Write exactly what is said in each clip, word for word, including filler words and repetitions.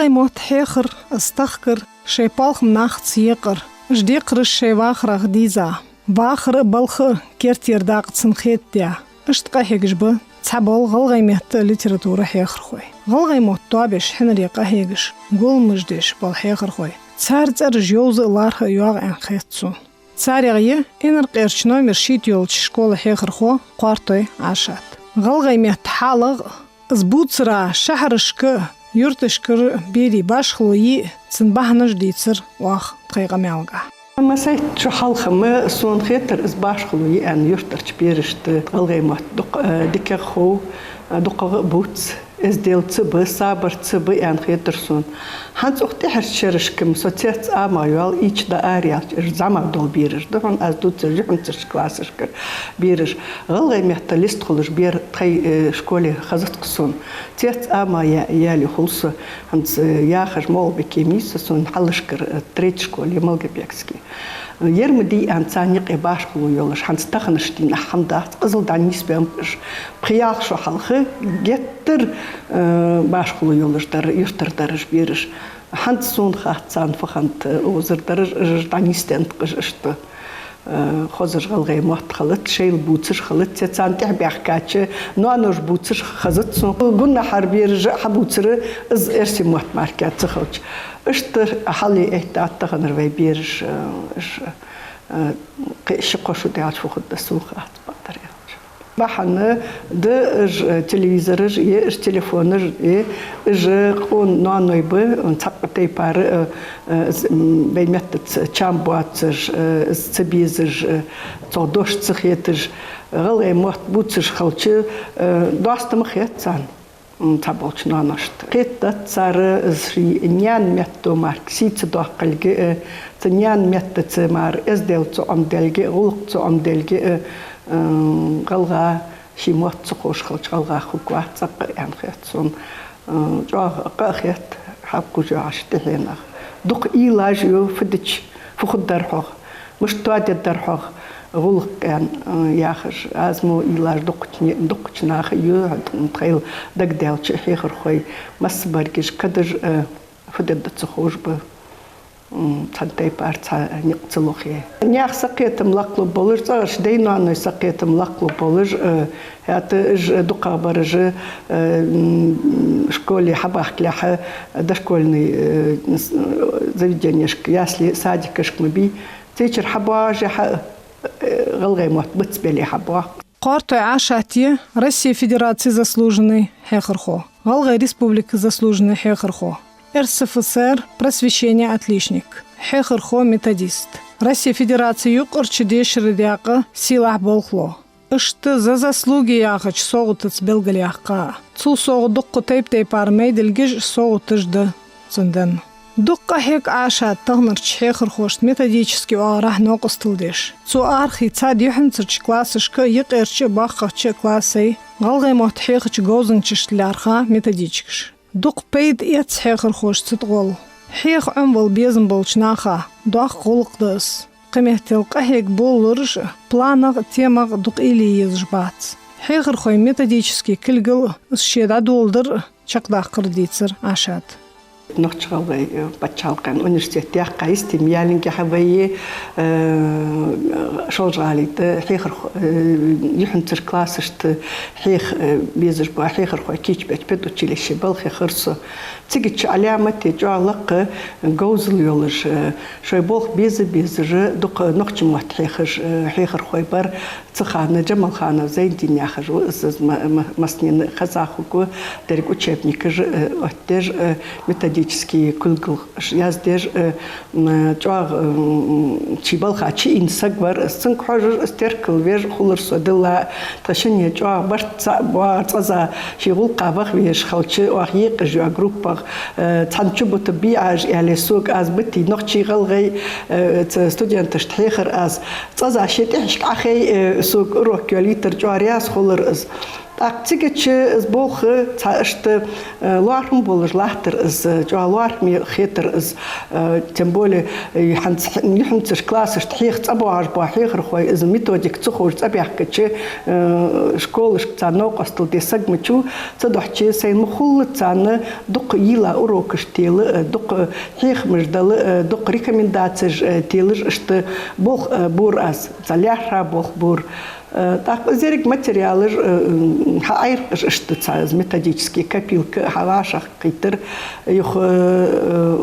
ГӀалгӀай мотт хьехар, из тахкар, шоай палхам нахаца екъар, уж декхараш шоай вахарах дийза, вахара а балха а кертера дакъа цунна хетадаь, иштта къахьегаш ба цхьабола гӀалгӀай метта а литература хьехархой. ГӀалгӀай мотт тоабеш хьинаре къахьегаш, гулламаш деш бола хьехархой, цар цӀераш йовза а лархӀа а йоагӀа аьнна хет сона. Царех я Инаркъерча номер шийтта йолча школа хьехархо Кхоартой Ӏашат. ГӀалгӀай метта хьалагӀа а, из бувцара шахьарашка а, юрташкара а берий башхало йий а, цун бахьанаш дийцар оаха тхоай къамаьлагахь. Массайтта шу хьалха-м сона хетар, из башхало йий аьнна юртарча берашта гӀалгӀай мотт дукха, э, дикагӀа хов, э, дукхагӀа а бувц. Эздел ца ба, сабар ца ба аьнна хетар сона. ХӀанз укх тӀехьарча шерашка-м со цецъамагӀа йоал, ийча дӀаараяьлча, уж зӀамагӀа дола бераш да хьона, аз дувцар юххьанцарча классашкара бераш. ГӀалгӀай меттал йистхулаш бер тхоай, э, школе хезац-кх сона. ЦецъамагӀа я-, яьле хул со, хӀанз, э, яхаш МагӀалбике ма йий со, сона хьалхашкара, э, третий школе Малгобекски. Ер ма дий аьнна царна юкъе башхало йолаш, хӀанз таханарча дийнахьа хӀама дац, къизал дӀанийсбеннаб уж. Пхи-ялх шу хьалха геттара, э, башхало йолаш дар юртара дараш бераш. ХӀанз сона хац царна фу хиннад, э, укхазара дараш, уж дӀанийсденнад-кх уж иштта. Э, хозаш гӀалгӀай мотт хилац, шоайла бувцаш хилац, е царна тӀехьа баьхкача ноаноша бувцаш хезац сона. Гуннахьара бераша а хьабувцар, из эрсий мотт мара кхы ца хилча. Иштта хьалъэтта таханара вай бераш, э, уж, э, кхы ши-кхо шу даьлча фу хургда, сона хац, бакъдар аьлча. Бахьан да уж, э, телевизораш а, уж телефонаш а, уж къона ноаной ба, цхьаккха тайпара, э, э, з-, м, вай меттаца чам боацаш, э, из ца безаш, э, цох дош ца хеташ, гӀалгӀай мотт бувцаш хилча, э, доастам хет царна. М, цхьаболча ноаношта. Кхетадац цар ший наьна метто мара сий ца доаккхалга а, цу наьна меттаца мара эздел ца Ӏомадаьлга а, гӀулакх ца Ӏомадаьлга а, м, гӀалгӀа ший мотт ца ховш хилча, гӀалгӀа хургвац цӀаккха а аьнна хет сона. М, чӀоагӀа къа а хет хьакхувш йоагӀача тӀехьенах. Дукха уйлаш ю, фу дича, фу хургдар-хьогӀ, мишта тоадергдар-хьогӀ гӀулакх аьнна, э, яхаш. Аз мо уйлаш дукхача-, дукхача наха ю, тхоайла дагадаьлча хьехархой, массабараш, кадаш, э, фу дергда ца ховш ба, м, цхьан тайпара цхьа никъ ца лохе. Наьха сакхетам лакхлургболаш, цӀагӀарча дай-ноаной сакхетам лакхлургболаш, э, хӀаьта уж дукхагӀбараш, э, м, школе хьабахкалехьа, дошкольный, э, с-, заведенешка, ясли, садикашка ма бий. Цигара хьабоагӀашехьа, э, гӀалгӀай мотт бицбеле хьабоагӀа. Кхоартой Ӏашат я Россе Федераце заслуженный хьехархо, ГӀалгӀай Республике заслуженный хьехархо, РСФСР просвещения отличник, хьехархо-методист, Россе Федераце юкъарча дешара даькъа сийлахьа болхло. Иштта «За заслуги» яхача совгӀатаца белгалъяьккха. Цул совгӀа дукха тайп-тайпара майдилгаш а, совгӀаташ а да цунна денна. Дукха къахьег Ӏашат таханарча хьехархошта методически оагӀорахьа новкъостал деш. Цо арахийцад юххьанцарча классашка а, юкъерча а, боккхагӀча а классай гӀалгӀай мотт хьехача говзанчашта лаьрхӀа методичкаш. Дукха пайда эц хьехархоша цу тӀагӀолла. Хьеха Ӏомавала безам болча наха доккха гӀулакх да из. Кхыметтел къахьег болалураш а, планагӀа а, темагӀа а дукха уйла е езаш бац. Хьехархой методически кулгал а, из ше дӀадоладар а чакхдаккхар дийцар Ӏашата. Нохч-ГӀалгӀай, э, паччахьалкхен университет яьккха йисте-м ялингехьа вай, э, Шолжа-ГӀалий тӀа хьехарх-, э, юххьанцарча классашта хьеха, э, безаш бола хьехархой кийчбеча педучилище балхе хар со. Цигача Ӏаламате чӀоагӀа лакха говзал йолаш, э, шоай болх беза-безаш дукха нохчий мотт хьехаш, э, хьехархой бар. Цу хана Джамалханов Зайндин яхаш ва из, из ма-, ма-, массанена хеза хургва, деррига учебникаш, э, оттадеш, э, методически кулгалш яздеш, э, м, чӀоагӀа, м, ший балха чуийна саг вар из. Цунга хьожаш, из теркалвеш хулар со, дилла. Тха шинне чӀоагӀа барт цаӀ боагӀа, цкъаза ший гӀулакха ваха везаш хилча, оаха екъаш йола группах, э, цхьан чу бута бий Ӏа уж, аьле, сога, аз битий нохчий-гӀалгӀай, э, ц-, студенташта хьехар аз. Цкъаза ший тӀехьашка Ӏохайя, э, сога урок йолийтар, чӀоагӀа раьза хулар из. ТӀаккха цигача из болх цхьа иштта, э, лоархӀам болаш латтар из, чӀоагӀа лоархӀаме хетар из, э, тем более, э, хӀанз хь-, юххьанцарча классашта хьеха цӀабоагӀаш бола хьехархой из методика ца ховш цӀабаьхкача, э, школашка царна новкъостал де саг ма вац, цудухьа сайна ма хулла царна дукха йийла урокаш тела, э, дукха хьехамаш дала, э, дукха рекомендацеш, э, телаш, иштта болх, э, бора аз, цхьа лаьрхӀа болх бора. Э, тӀаккха из еррига материалаш, э, м, хьаӀайркъаш иштта цхьа из методически копилка хьавӀашагӀкхийттар. Юха, э,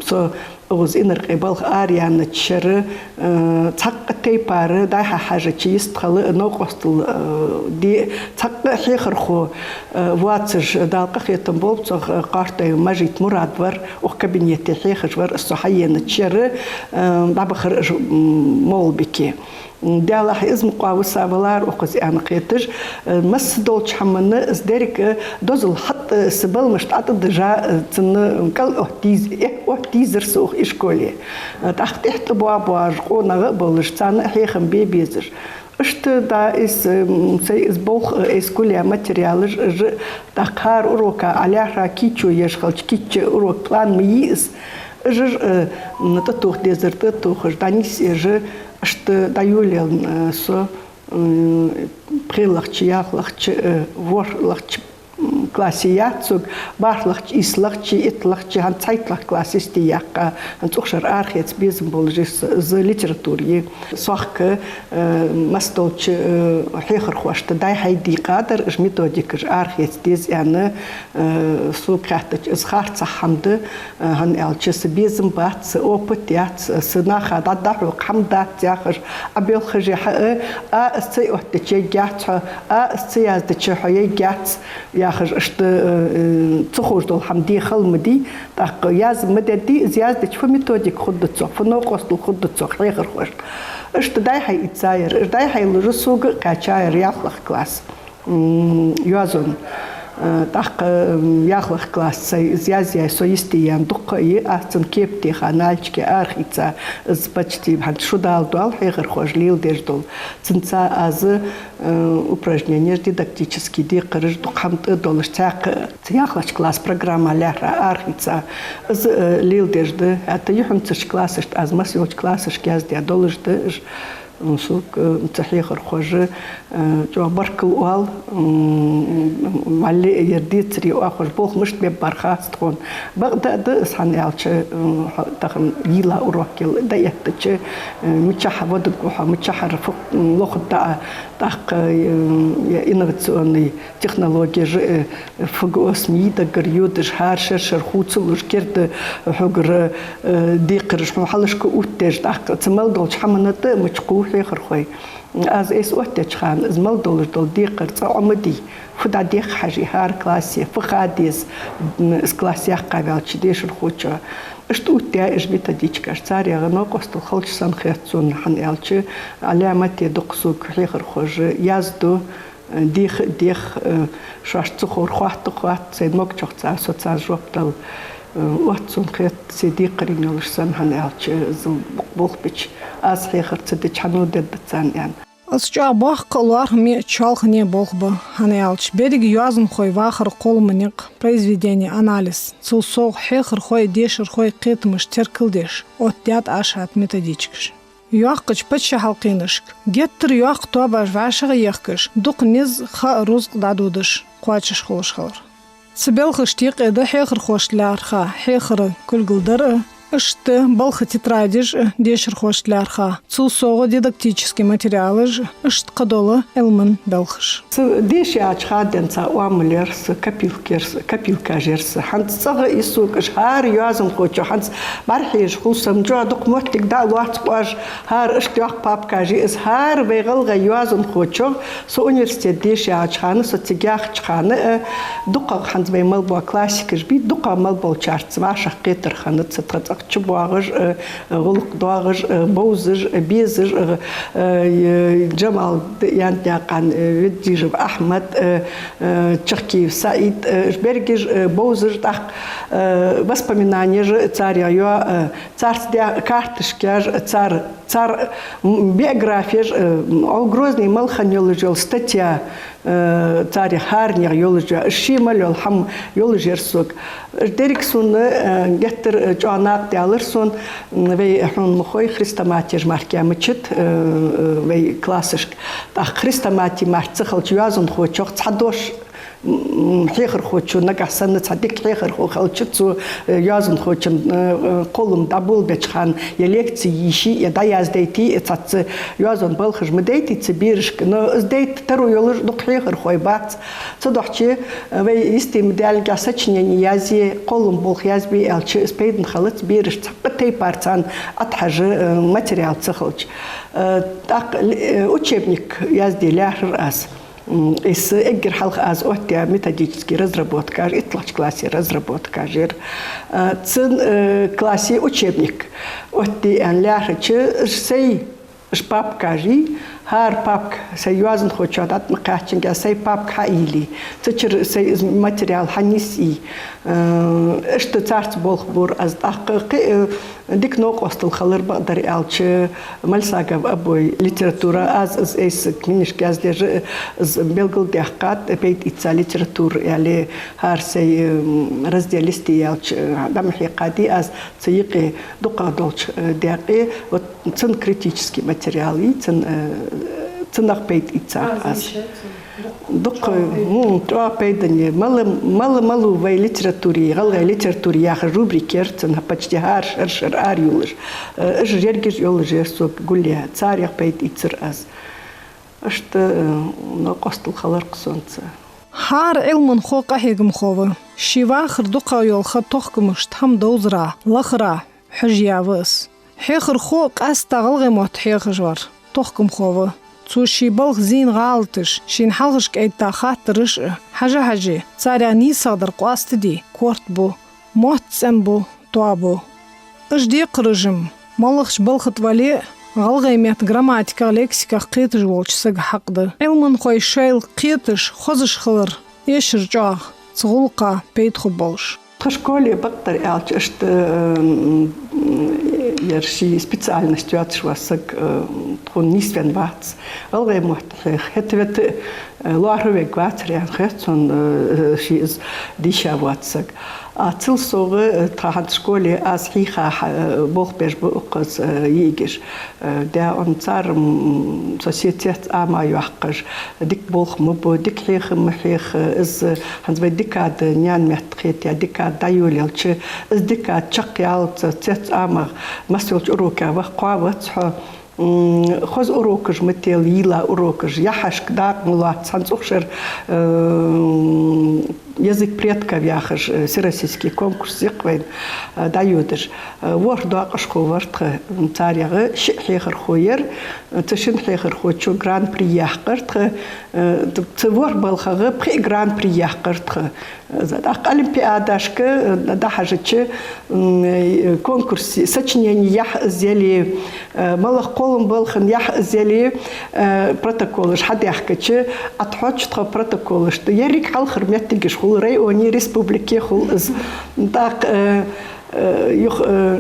со укхаза инаркъе балха араяьннача шера, э, цхьаккха тайпара, дӀай-хьай хьежача йистхила, новкъостал, э, де, цхьаккха хьехархо, э, воацаш, Дала къахетам болба цох, э, Кхоартой Мажит Мурад вар, укх кабинете хьехаш вар, из со хьаенача шера, э, дӀабахар уж, м, МагӀалбике. Даьлахьа, из мукъагӀа виса валар укхаза, аьнна кхеташ, э, масса долча хӀаманна из деррига, э, дозал хьатӀа, э, са баламашта тӀа а дажа, э, цунна кӀал оттаиз-, э, оттаийзар со укх ишколе. Э, тӀаккха тӀехьа тӀабоагӀа-боагӀаш къонахий а болаш, царна а хьехам бе безаш. Иштта да из, м, сай из болх, э, из куле материалаш, уж тӀаккха хӀара урока ӀалаьрхӀа кийчо еш хилча, кийча урок план ма йий из. Уж, э, м, тӀатоха дезар тӀатохаш, дӀанийсъеш, иштта дӀайолаелла, э, со, м, пхелагӀча, ялхлагӀча, э, ворхӀлагӀча, м, классе яц сога, бархӀлагӀча, ийслагӀча, итталагӀча, хӀанз цхьайтталагӀа класс йисте яьккха, хӀанз укх шера арахеца безам болаш я со, из литература я. Сохка, э, масса долча, э, хьехархошта дӀай-хьай дийкъадар, уж методикаш арахеца деза аьнна, э, сога хаьттача, из харцахьа хӀама да, э, хӀана аьлча са безам бац, са опыт яц, са наха дӀа-, дӀахьокха хӀама дац яхаш, Ӏобелхаш я хьа, э, а, из ца оттадича ергьяц хьо, а, из ца яздича хьо ергьяц яхаш, иштта, э, э, ца ховш дола хӀама де хала ма дий, тӀаккха язъе ма дергдий, из яздича фу методика хургда цох, фу новкъостал хургда цох хьехархошта. Иштта дӀай-хьай ийцаяр, иштта дӀай-хьай луш сога а кхаьчаяр ялхлагӀа класс, м, йоазон. Э, тӀаккха, м, ялхлагӀа класс сай из язъяь, со йисте яьнна дукха а я, аз цун кепа теха, нальчике арахийца, из почти хӀанз шу дала дола хьехархоша леладеш дола. Цунца аз, э, упражненеш дидактически декхараш дукха хӀама тӀа долаш, цхьаькха ялхлагӀча класса программа лаьрхӀа арахийца, из, э, леладеш да. ХӀаьта юххьанцарча классашта, аз масса йолча классашка яздаь долаш да уж, м, сога, э, цу хьехархоша, э, чӀоагӀа баркал оал, м, валле а ер децаре оахаш болх мишта бергбар хац тхона. Бакъда а да из, хӀана аьлча, э, хьо тахан йийла урок яла дӀаэттача, э, мичахьа вадаргва хьо, мичахьара фу, м, лохаргда Ӏа, тӀаккха, э, я инновационный технологеш, э, фу гӀос ма йий даггара йодаш, хӀара шера-шера хувцалуш, керда хьогара, э, декхараш хьона хьалхашка оттадеш, тӀаккха цу мел долча хӀаманна тӀа а ма чукхувл хьехархой. Аз айса оттаеча хана, из мел долаш дола декхар цкъа Ӏо ма дий, фу дӀадехха хьажий хӀара классе, фу ха деза, м, из класс яьккха ваьлча дешархочоа. Иштта оттаяьй уж методичкаш, царех новкъостал хилча санна хет сона, хӀана аьлча, Ӏаламате дукха сога хьехархоша язду, деха а дех, э, шоашта ца ховр хоатта а хоатт, сайна могачох цар, со царна жоп дала, э, отт сона хет, се декхарийна йолаш санна, хӀана аьлча, из букъ болх бича, аз хьехар ца дича, хьан дергда царна, аьнна. Из чӀоагӀа боккха а лоархӀаме а чоалхане а болх ба, хӀана аьлча беррига йоазонхой вахара кхоллама никъ, произведенен анализ, цул совгӀа хьехархой а дешархой а кхетамаш теркалдеш оттадаьд Ӏаш хӀаьта методичкаш. Йоккхача паччахьалкхенашка геттара йоккха тоабаш вӀашагӀъехкаш, дукха низ, ха а, рузкъа дӀадодаш кхоачаш хулаш хилар. Цу белхашта юкъе да хьехархошта лаьрхӀа хьехара кулгалдар а, иштта балха тетрадеш а дешархошта лаьрхӀа, цул совгӀа дидактически материалаш а, иштта кхыдола Ӏилман белхаш. Са деша яхача хана денз цхьа оамал яр са, копилка яр са, копилкаш яр са. ХӀанз цӀагӀа йисуг уж хӀара йоазонхочоа, хӀанз бӀарахьежа хул со, чӀоагӀа дукха моттиг дӀа а лоац къоаж, хӀара иштта йоккха папкаш я из, хӀара вай гӀалгӀай йоазонхочох, со университет деша яхача хана, со цига яхача хана, э, дукхагӀа хӀанз вай мел бола классикаш бий, дукхагӀа мел болчарца вӀашагӀкхетар хиннад са, тха цкъа чубоагӀаш, э, гӀулакх доагӀаш, э, бовзаш, э, безаш, э, э, Джамал Янтякъан, э, Веддижев Ахьмад, э, э, Чахкиев СаӀид, э, уж берригаш, э, бовзаш, тӀаккха, э, воспоминанеш царех йоагӀа, э, царца даь карточкаш, цар, цар, м, биографеш, э, м, Грозный мел хинна йолаш йола статья, э, царех хӀаранех йолаш я, ший мел йола хӀама йолаш яр сога. Деррига сона, э, геттара, э, чӀоагӀа накъадаьлар сона, м, вай хьона ма хой, хрестоматеш мара кхы мичад, э, э, вай классашка. ТӀаккха хрестомати мара ца хилча, йоазонхочох цхьа дош, м, хьехархочо нагахь санна цхьа дика хьехархо хилча, цо, э, йоазонхочун, э, э, кхоллам дӀаболабеча хана е лекци йийший, е дӀаяздайтий, е цхьацца йоазон балхаш ма дайтий цу берашка, но из дайта таро йолаш дукха хьехархой бац. Цудухьа, э, вай йисте ма даьллинге сочинени язъе, кхоллам болх язбе аьлча, из пайдана хилац берашта, цхьаккха тайпара царна ӀотӀахьажа, э, материал ца хилча. Э, тӀаккха, э, учебник язде лаьрхӀар аз. М, из эггара хьалха аз оттаяь методически разработкаш, итталагӀча классе разработкаш яр. Э, цун, э, классе учебник оттаде аьнна лаьрхӀача, сай Уж папкаш я, хӀара папка сай йоазонхочоа дӀатӀа ма кхаьччинге, сай папка хьайийллай. Цу чура сай из материал хьанийсъяьй. Э, иштта царца болх бора аз. ТӀаккха кхы, э, дика новкъостал хилар, бакъдар аьлча, Мальсагов Абой литература, аз из айса книжка яздеш, из белгалдаьккхад, пайда ийца литература, аьле, хӀара сай, э, раздел йисте яьлча, э, дӀа ма хьекхадий аз, цу юкъе дукхагӀа долча, э, даькъе, вот, цун критически материал я, цун, э, цунах пайда ийцар аз. Дукха, хм, чӀоагӀа пайдане. Мала, мала, малав вай литературе, гӀалгӀай литературе яха рубрика яр цун, почти хӀара шера, шера арайолаш. Э, уж ерригаш йолаш яр сога гулъяь, царех пайда ийцар аз. Иштта, э, новкъостал хилар-кх сона цу. ХӀара Ӏилманхо къахьегамхо ва. Ший вахар дукхагӀа йола ха тохкамашта хӀама довзара, лахара хьожаяь ва из. Хьехархо, къаьстта гӀалгӀай мотт хьехаш вар, тохкамхо ва. Цо ший балха зийна гӀалаташ, шийна хьалхашка айдта хаттараш а хьажа-хьаже, царех нийсагӀдар къоастаде, корта бу, мотт цӀенбу, тоабу. Уж декхараш-м, малагӀча балха тӀа вале а, гӀалгӀай метта грамматиках, лексиках кхеташ волча сага хьакъ да. Ӏилманхой шоайла кхеташ, хозаш хилар эшар чӀоагӀа, цу гӀулакха пайда хургболаш. Тха школе, бакъдар аьлча, иштта, м, ер ший специальность йоацаш вола саг, э, тхона нийсвенна вац. ГӀалгӀай мотт хьеха, хӀаьта-вета, э, лоархӀа вергвацар аьнна хет сона, э, ше из дийша воаца саг. А цул совгӀа, э, тха хӀанз школе аз хьийха, э, болх беш ба укхаза, э, йиӀигаш. Э, даьна цар, м, со се цец Ӏама йоаккхаш, дика болх ма бу, дика хьеха ма хьеха, из хӀанз вай декада, наьна метта хетаяь декада дӀайолаелча, из декада чакхъяьлча, цец ӀамагӀа, масса йолча уроках ваха кхоавац хьо, м, хоза урокаш ма тела, йийла урокаш, яхьашка дакъа ма лоац, хӀанз укх шера, э, «Язык предков» яхаш, э, всероссийски конкурс я-кх вайна, э, дӀайодаш. Э, ворхӀ доакъашхо вар тха, м, царех шиъ хьехархо яр, э, цу шин хьехархочо гран-при яьккхар тха, э, т-, цу ворхӀ балхагӀа пхиъ гран-при яьккхар тха. Э, тӀаккха олимпиадашка, э, дӀахьежача, м, э, конкурсе сочинени яхь из яле, э, малагӀа кхоллам балха яхь из яле, э, протоколаш хьадаьхкача, ӀотӀахьоча тха протоколашта еррига хьалхара моттигаш хул, районе, республике хул из. ТӀаккха, э, э, юха, э,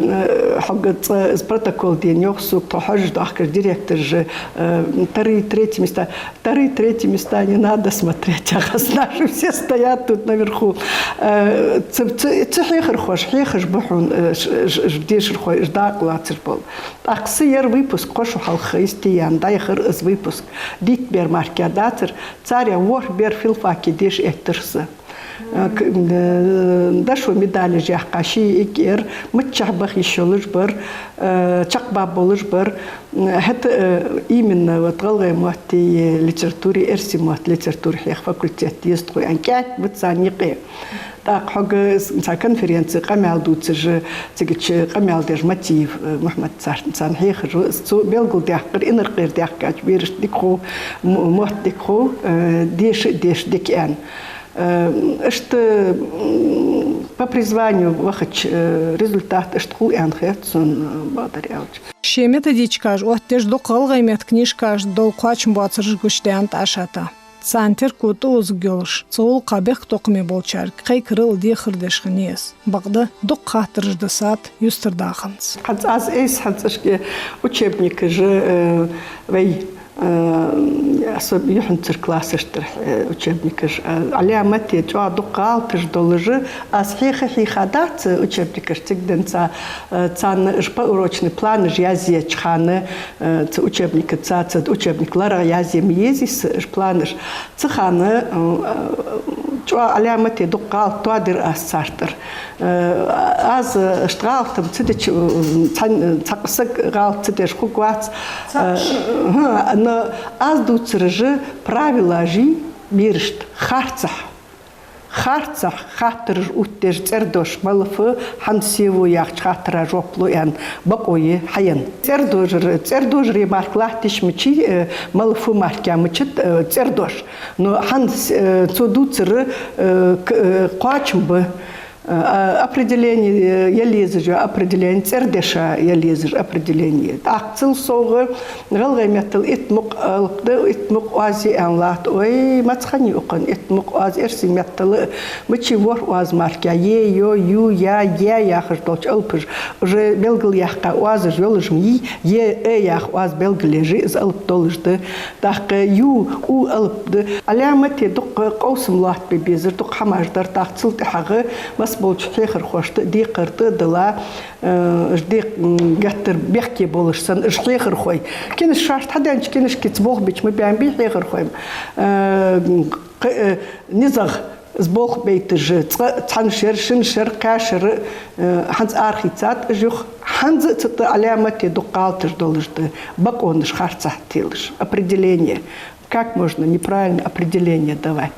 э, хьога цкъа из протокол дена, йоах сога тхо хьожаш доахкаш директора, э, вторые, третьи места. Вторые, третьи места не надо смотреть, а наши все стоят тут наверху. Э, цу, цу, цу хьехархоша хьехаш ба хьона, э, ш-, ш-, ш-, дешархой, уж дакъа лоацаш бола. ТӀаккха са яр выпуск, кхо шу хьалха йисте яьнна дӀаяхар из выпуск. Дийтта бер мара кхы дацар, царех ворхӀ бер филфаке деша эттар са. Э, к-, э, дошо медалаш яьккха, ший эггара миччахьа баха йиш йолаш бар, э, чакхбаь болаш бар. Э, хӀаьта, э, именно вот гӀалгӀай мотти литературе, эрсий мотт литературе хьеха факультет деза тхо аьнна кӀаьнк ба царна юкъе. ТӀаккха хьога с-, цхьа конференце къамаьл дувцаш, цига чу къамаьл деш Матиев, э, Мухьмад цар-, царна хьехаш ва. Цо белгалдаьккхар, инаркъера даьхкача берашта дика хов, м-, мотт дика хов, э, деша а деш дика аьнна. Э, иштта, м, По призванию вахача, э, результат иштта хул аьнна хет сона, э, бакъдар аьлча. Ший методичкаш оттадеш дукха гӀалгӀай меттала книжкаш дола кхоачам боацараш гучадаьннад Ӏашата. Царна терко тӀаозаргйолаш, цу гӀулакха бехктокхаме болчарга кхайкарал дехар деш хиннай из. Бакъда, дукха хаттараш дисад юстара даханза. ХӀанз аз айса, хӀанз ишке учебникаш, э, вай, э, особ-, юххьанцара классашта тӀара, э, учебникаш, э, Ӏаламате чӀоагӀа дукха гӀалаташ долаш, аз хьеха-хьийха дац учебникаш цига денз, э, царна уж поурочный планаш язъеча хана, э, цу учебника цаца, учебник ларах язъе ма езий са уж планаш. Цу хана, э, чӀоагӀа Ӏаламате дукха гӀалат тоадир аз цар тӀара. Э, аз, э, иштта гӀалатам ца дича, э, цхьан-, цхьаккха саг гӀалат ца деш хургвац. Э, хӀа, но аз дувцараш правилаши берашта харцахьа. Харцахьа хаттараш оттадеш цӀердош, малав, хӀанз сего яхача хаттара жоп лу аьнна, бокъо я хьаенна. ЦӀердожар, цӀердожаре мара латташ мичай, э, малав мара мичад, э, цӀердош. Но хӀанз, э, цо дувцар, э, к-, э, кхоачам ба, э, определени, э, яла езаш я определени, цӀердеша яла езаш определени. ТӀаккха цул совгӀа гӀалгӀай меттала итт мукъа алап да, итт мукъа оаз я аьнна латт. Ой, маца хиннай укхун итт мукъа оаз, эрсий меттала мичай ворхӀ оаз мара я, е, ё, ю, я, я яхаш долча алапаша уже белгалъяьккха оазаш йолаш ма йий, е, э яха оаз белгалъеш я из алап долаш да. ТӀаккха ю, у алап да. Ӏаламате дукха къовсам лоаттабе безар, дукха хӀамаш дар, тӀаккха цул тӀехьагӀа масса болча хьехархошта декхар тӀадилла, э, уж декх-, м, геттара бехке болаш санна, уж хьехархой. Кинаш шоашта хьаденнача кинашкаца болх бича ма баьннабий хьехархой. Э, кх-, э, низагӀа из болх байташ, цкъа цхьан шера, шин шера, кхаь шера, э, хӀанз арахийцад уж юха. ХӀанз а цу тӀа Ӏаламате дукха гӀалаташ долаш да, бокъонаш харцахьа телаш, определение. Как можно неправильно определение давать?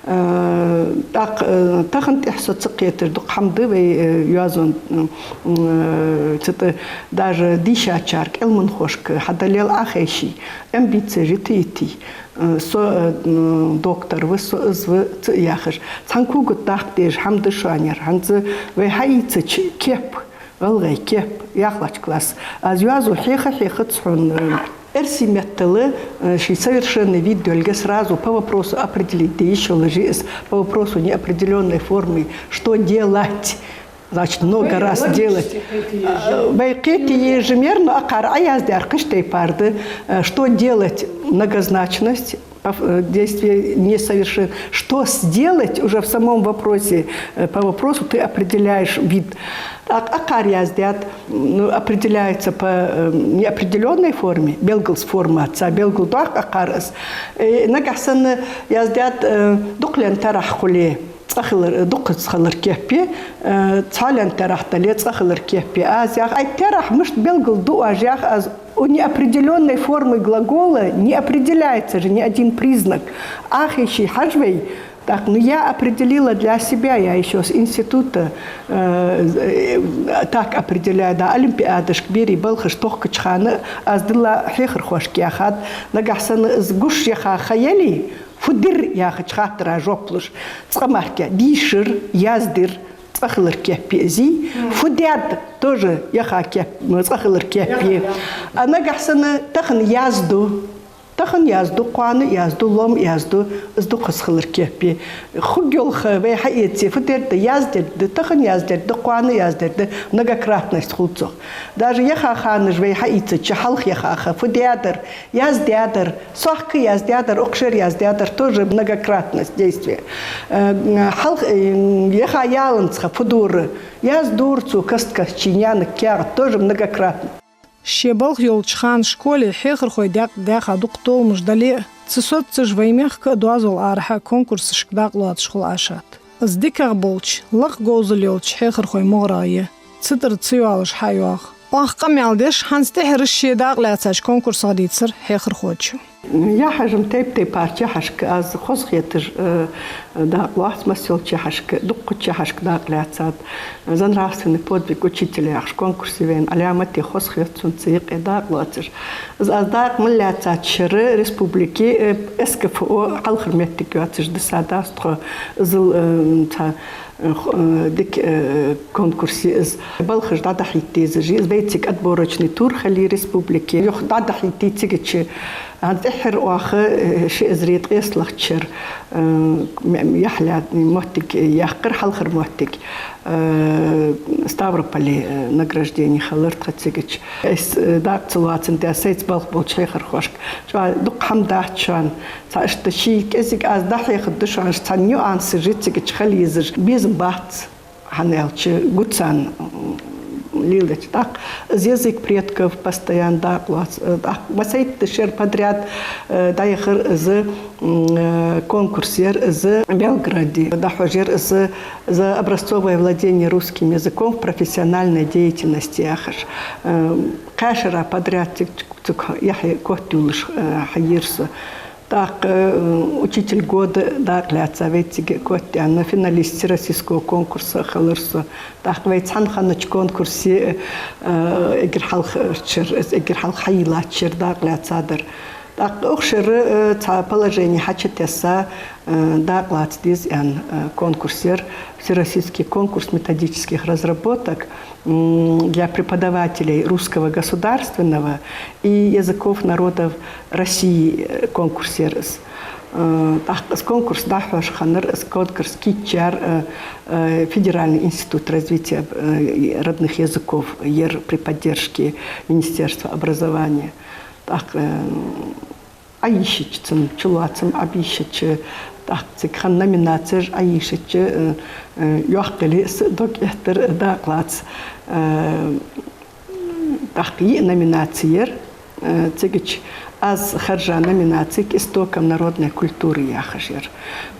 Э, тӀаккха, э, тахан тӀехьа со ца кхеташ дукха хӀама да вай, э, йоазон, м, э, цу тӀа даже дийшачарга, Ӏилманхошка хьадаллал Ӏохайший, амбицеш йита йитий. Э, со, э, м, доктор ва, со из ва, ца яхаш. Цхьан когаца даккха дезаш хӀама да шоана ер. ХӀанз вай хьаийцача кеп, гӀалгӀай кеп, яхлача класса. Аз йоазув хьеха-хьехац хьона, э, эрсий меттала, э, ший совершенный вид йолга сразу по вопросу определить де йиш йолаш я из, по вопросу неопределённой формы, что делать? Значит, много раз делать. Э, вай кхетаеш мер, но акхар Ӏояздаьр кхыча тайпара да, э, что делать, многозначность, пов-, э, действие несовершен-, что сделать уже в самом вопросе, э, по вопросу ты определяешь вид. А-, акхар яздаьд, ну, определяется по, э, неопределённой форме, белгалза формаца белгалдоаккх акхар из. Э, нагахьа санна яздаьд, э, дукха лентарахьа хуле, цкъа хилар, дукхаза хилар кеп я, э, цхьа лентарахьа дале, цкъа хилар кеп я. Аз ях, ай, терахь мишта белгалду оаш, ях аз, у неопределённой формы глагола не определяется же ни один признак. Ӏохайший хьажа вай, так, ну, я определила для себя, я ещё с института, э, э, так определяю, да, олимпиадашка берий балхаш тохкача хана аз дилла хьехархошка яхад, нагахьа санна из гуш яха ха яле, фу дир яхача хаттара жоп луш, цкъа мара кеп, дийшар, яздир, цкъа хилар кеп я из. Фу даьд, тоже яха кеп, цкъа хилар кеп я. А нагахьа санна тахан язду. Тахан язду, кхоана язду, лом язду, из дукхаза хилар кеп я. Хургйола ха вай хьаэце, фу дергда, яздергда, тахан яздергда, кхоана яздергда, многократность хул цох. Даже яха ханаш вай хьаийцача, хьалха яха ха, фу даьдар, яздаьдар, сохка яздаьдар, укх шера яздаьдар, тоже многократность действия. Э, хьалха, э, яха яланза ха, фу дора, яздора цо каст-каста ший наьнага каьхат, тоже многократно. Ше балха йолча хана школе хьехархой даькъ даьха дукха толамаш дале а, ца соццаш вай мехка а доазол арахьа а конкурсашка дакъа лоацаш хул Ӏашат. Из дикагӀа болча, лакха говзал йолча хьехархой могӀарагӀа я. Цу тӀара ца йоалаш хьайоагӀа. Оаха къамаьл деш, хӀанз тӀехьараш ше дакъа лаьцача конкурсах дийцар хьехархочо. Я хьажам тайп-тайпарча яхьашка, аз хоза хеташ, э, дакъа лоац, масса йолча яхьашка, дуккхача яхьашка дакъа лаьцад. «За нравственный подвиг учителя» яхаш конкурсе вайна Ӏаламате хоза хет сона цу юкъе дакъа лоацаш. Из аз дакъа мел лаьцача шера республике, э, СКФО хьалхара моттиг йоацаш дисад аз тхо. Иззал, э, цхьа Э, хо-, э, дика, э, конкурс я из. Балхаш дӀадахьийта дезаш я из. Вай цига отборочный тур хилар республике. Юха дӀадахьийта цига чу. ХӀанз тӀеххьара оаха, э, ши эзари ткъесталагӀча шера, э, м-, яхьлаь моттиг яьккхар, хьалхара моттиг, э, Ставрополе, э, награждени хилар тха цига чу. Аз, э, дакъа ца лоацандаь, сайца балха болча хьехархошка чӀоагӀа дукха хӀама дац шоана. Цхьа иштта ший кӀезига аз дӀахьехаргда шоана, цхьа нюансаш я цига чу хила езаш, безам бац, хӀана аьлча гуцан, м, лелача дакъа. Из «Язык предков» постоянно дакъа лоац, э, дакъа. Массайтта шера подряд, э, дӀаяхар из, м, э, конкурс яр из Белгороде. ДӀахьош яр из, из «Образцовое владение русским языком в профессиональной деятельности» яхаш. Э, кхаь шера подряд цига, цига яхье котъюллаш, э, хьаера со. ТӀаккха, э, «Учитель года» дакъа лаьца вай цига котъяьнна, финалист Всероссийского конкурса хилар со. ТӀаккха вай цхьан ханнача конкурсе, э, эггара хьалхарча шера, эггара хьалха хьайийллача шера дакъа лаьцадар. ТӀаккха укх шера, э, цхьа положени хьачутесса, э, дакъа лаца деза аьнна, э, конкурс яр, Всероссийский конкурс методических разработок, м, для преподавателей русского государственного и языков народов России, э, конкурс яр из. Э, тӀаккха из конкурс дӀахьош хиннар, из конкурс кийчъяьр, э, э, Федеральный институт развития, э, родных языков яр при поддержке Министерства образования. ТӀаккха, э, Ӏайийшача, цун чулоацам Ӏабийшача, тӀаккха цига хинна номинацеш Ӏайийшача, э, э, йоккха яле а са дог эттар дакъа лаца. Э, тӀаккха йиъ номинаци яр, э, цига чу аз харжа номинаци «К истокам народной культуры» яхаш яр.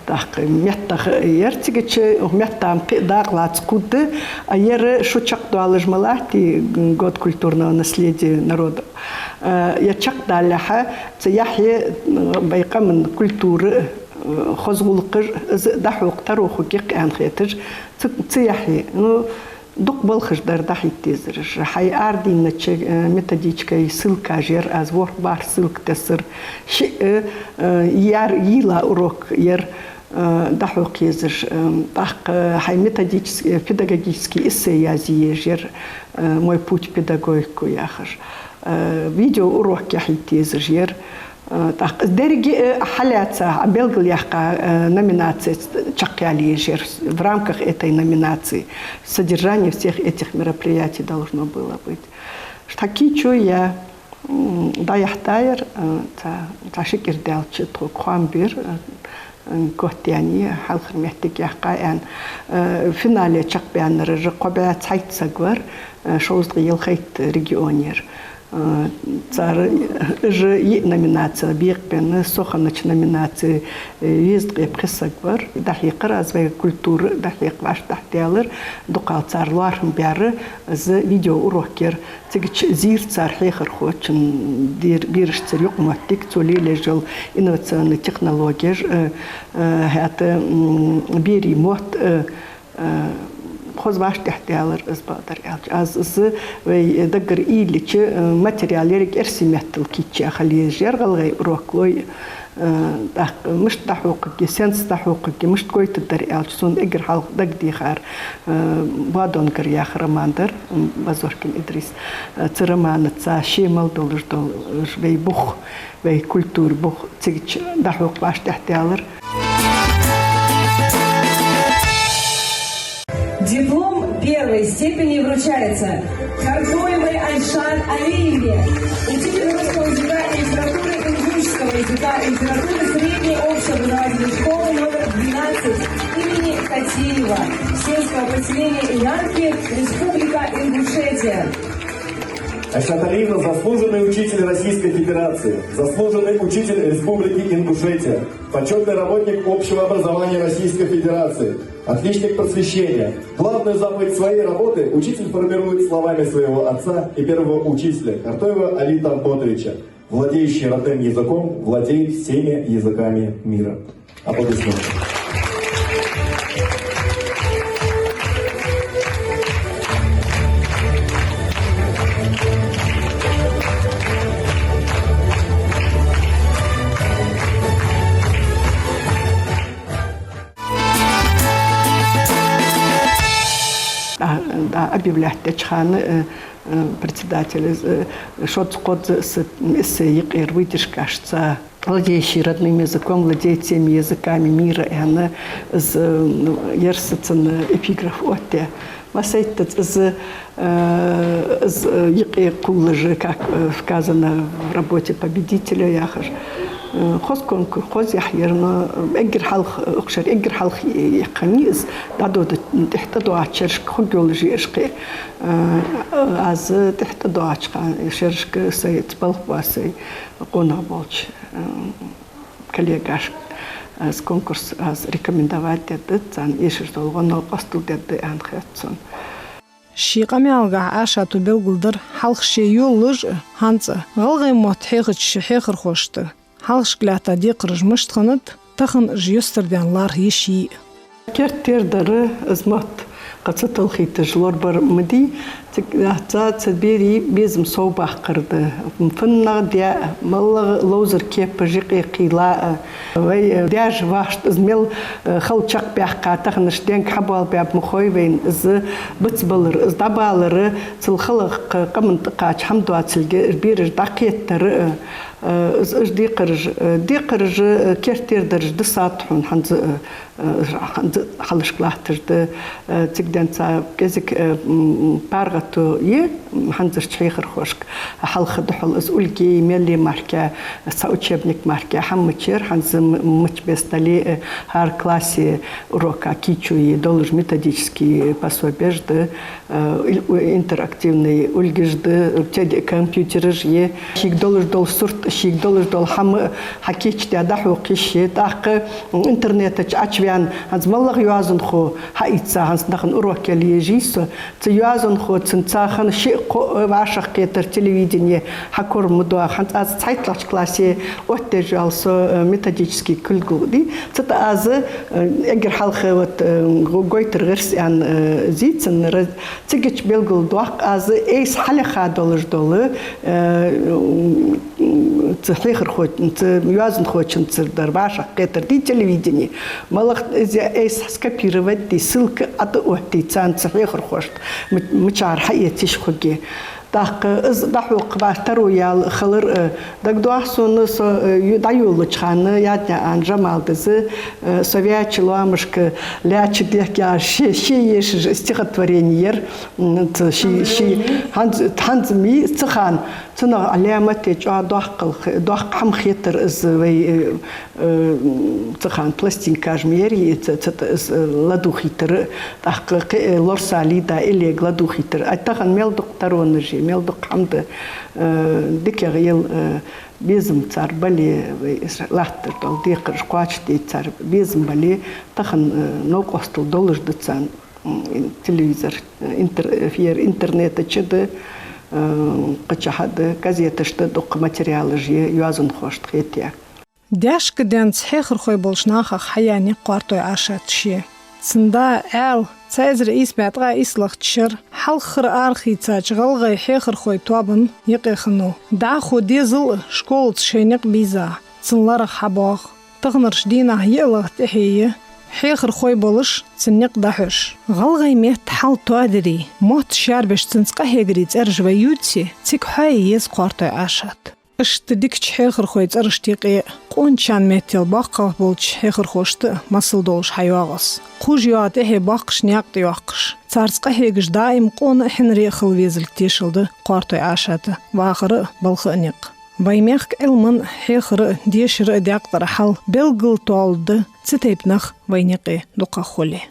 ТӀаккха меттах яр цига чу, метта-м кхы а дакъа лаца кхувргда, а яр шу чакхдоалаш ма латт, «Год культурного наследия народов». Э, ер чакхдалалехьа, цу яхье, э, вай къаман культура, э, хоза гӀулакхаш, из дӀахьокха таро хургья-кх аьнна хеташ, цу, цу яхье, ну, дукха балхаш дар дӀахьийта дезараш. Хьай арадийннача, э, методичкай ссылкаш яр, аз ворхӀ-бархӀ ссылка тессар, шиъ, э, э, яр йийла урок яр, э, дӀахьокха езаш, э, тӀаккха хьай методический, э, педагогический эссе язъе езаш яр, э, «Мой путь в педагогику» яхаш. Э, видеоурок яхьийта езаш яр. Э, тӀаккха деррига, э, хьалаьца, Ӏа белгалъяьккха, э, номинацеш чакхъяла езаш яр. В рамках этой номинации содержание всех этих мероприятий должно было быть. Иштта кийчо я, м, дӀаяхьийтар, э, цхьа, цхьа ши кӀира даьлча тхога хоам бир, э, котъяьннай, хьалхара моттиг яьккхай аьнна. Э, финале чакхбаьннараш кхо бӀаь цхьайтта саг вар, э, шовзткъеи ялхайтта регионера. Э, цар, э, уж йиъ номинаци бекъабенна, со хиннача номинаци, э, везткъеи пхи саг вар. ДӀахьекхар аз вай культура, дӀахьекха вӀаштӀехьадаьлар, дукхагӀа цар лоархӀам баьр, из видеоурок яр. Цига чу зийр цар хьехархочун, дер-, берашцара юкъамоттиг, цо лелаеш йола инновационни технологеш, э, э, хӀаьта, м, берий мотт, э, э, хоза вӀаштӀехьадаьлар из, бакъдар аьлча. Аз из вай даггара уйла йича, э, материал еррига эрсий меттала кийчъяь хила езаш яр, гӀалгӀай урок лой, э, тӀаккха мишта дӀахьокхаргья, сенца дӀахьокхаргья, мишта гойтаргдар аьлча, сона эггара хьалха дагадехар, э, «Боадонгар» яха роман дар, м, Базоркин Идрис. Э, цу романаца ше мел долаш дола, э, вай бух, вай культура бух цига чу дӀахьокха вӀаштӀехьадаьлар. Диплом первой степени вручается Картоевой Айшат Алиевне, учитель русского языка и литературы, ингушского языка и литературы средней общеобразовательной школы номер двенадцать имени Котеева, сельского поселения Инарки, Республика Ингушетия. Айшат Алиевна — заслуженный учитель Российской Федерации, заслуженный учитель Республики Ингушетия, почетный работник общего образования Российской Федерации, отличник просвещения. Главную заповедь своей работы учитель формирует словами своего отца и первого учителя Картоева Али Тагботовича: «Владеющий родным языком владеет всеми языками мира». Аплодисменты. А, объявлять деча хана, э, э, председатель, э, шозза-кхозза эссе, эссе юкъера выдержкашца «Владеющий родным языком владеет всеми языками мира», аьнна, из, э, ну, ерсаца эпиграф оттаяь. Массайттаза из, э, из, э, юкъе кхоллаш, как, э, сказано в работе победителя, яхаш. Э, хоза конкурс, хоза яхь яр, но эггара хьалха, укх шера эггара хьалха яьккхай из, дӀадода, тӀехьа тӀадоагӀача шерашка хург йолаш я уж кхы. Э, аз тӀехьа тӀадоагӀача шерашка сай цу балха бола сай къонах болча, э, коллегашка, э, из конкурс аз рекомендовать дергда, царна эшаш дола гӀо-новкъостал дергда аьнна хет сона. Ший къамаьлагахь Ӏашата белгалдир хьалха ше йолалуш а, хӀанз а гӀалгӀай мотт хьехача хьехархошта хьалхашка лаьтта декхараш мишта хиннад, тахан уж юстардаьнна лархӀа йиш йий а. Керттера дар из мотт кхы ца талхийташ лорабар ма дий, цига ца, цу берий безам совбаккхар да. ФуннагӀа даь а, малагӀа ловзара кепаш юкъе кхийла а, вай, э, даьша вахашта из мел, э, хала чакхбаьккха, таханарча денга хьабоалабаьб ма хой вайна, из бицбалар, из дӀабалар, цул хала кхы къаман тӀакхача хӀама доацилга, бераш дӀакхетар, э, э, из, уж декхараш, э, декхараш, э, керттера дараш дисад хьона хӀанз, э, э, хӀанз хьалхашка латташ да, э, цига денз кӀезига, э, м, паргӀато я, м, хӀанзарча хьехархошка хьалха духьал из улгий, мелий мара, цхьа учебник мара хӀама ма яр, хӀанз м-, мичча беса дале а, э, хӀара классе урока кийчо е долаш методически пособеш да, э, ил-, у-, интерактивни улгаш да, те-, компьютераш я. Шийга долаш дола сурт, шийга долаш дола хӀама хьакийчдаь дӀахьокха йиш я. ТӀаккха, м, интернета чу Ӏочувена, хӀанз малагӀа йоазонхо хьаийца, хӀанз тахан урок яла езаш я со. Цу йоазонхоца цхьан шиъ-кхоъ вӀашагӀкхетар телевидене хьакора ма доагӀа. ХӀанз аз цхьайтталагӀча классе оттадеш ва со, э, методически кулгалдий. Цу тӀа аз, э, эггара хьалха вот, э, го-, гойтар гӀирс аьнна, э, зийцаннар. Цигача белгалдоаккх аз айса хьалъяха долаш дола, э, м, цу хьехархочун, цу йоазонхочунцара дар вӀашагӀкхетар дий телевидене. МалагӀа из айса скопировать дий, ссылка а тӀаоттадий царна цу хьехархошта, м-, мичара хьаэца йиш хургья. ТӀаккха из дӀахьокхабар таро яла хилар, э, дагадоагӀа сона, со, э, ю-, дӀайолалуча хана Яднаькъан Жамалдас, э, со ваьча лоамашка лаьча дехкя ше, ше ешаш стихотворени яр, м, ц-, ший, ший, хӀанз, хӀанз ма йий, цу хана, цунах Ӏаламате чӀоагӀа доккхал хе-, доккха хӀама хетар из вай, э, э, цу хана пластинкаш ма ярий, ц-, ц-, из, э, ладувгӀийтар, тӀаккха кхы, э, лорса лийда иллега ладувгӀийтар. А тахан мел дукха таронаш я, мел дукха хӀама да, э, дикагӀа ел, э, безам цар бале, вай из латтар дола декхараш кхоачашде цар безам бале, тахан, э, новкъостал долаш да царна, м, телевизор, э, интер-, эфир интернета чу да, э, кхычахьа да, газеташта дукха материалаш я йоазонхошта хетаяь. Даьшка денз хьехархой болча нахах хьаяьннай Кхоартой Ӏашата ше. Цун да Ӏаьла, цхьа эзар ийс бӀаь ткъаь ийслагӀча шера хьалхара арахийцача гӀалгӀай хьехархой тоабан юкъе хиннав. ДӀахо дезал а школаца шоай никъ бийза, цун ларах хьабоагӀа. Таханарча дийнахьа йиълагӀа тӀехье я, хьехархой болаш цун никъ дӀахьош. ГӀалгӀай метта хьал тоадарий, мотт шаьрбеш цунца къахьегарий цӀераш вай ювце, цига хьоае еза Кхоартой Ӏашат. Иштта дикача хьехархой цӀерашта юкъе а, къоначарна меттел боккхагӀа болча хьехархошта а масал долаш хьайоагӀа из. Кхувш йоагӀа тӀехье боккхача наькъа тӀа йоаккхаш, царца къахьегаш даим къона а хьинаре а хила везалга тешал да Кхоартой Ӏашата вахара а, балха а никъ. Вай мехка Ӏилман а, хьехара а, дешара а даькъ тӀара хьал белггала тоалургда цу тайпа нах вайна юкъе дукхагӀа хуле.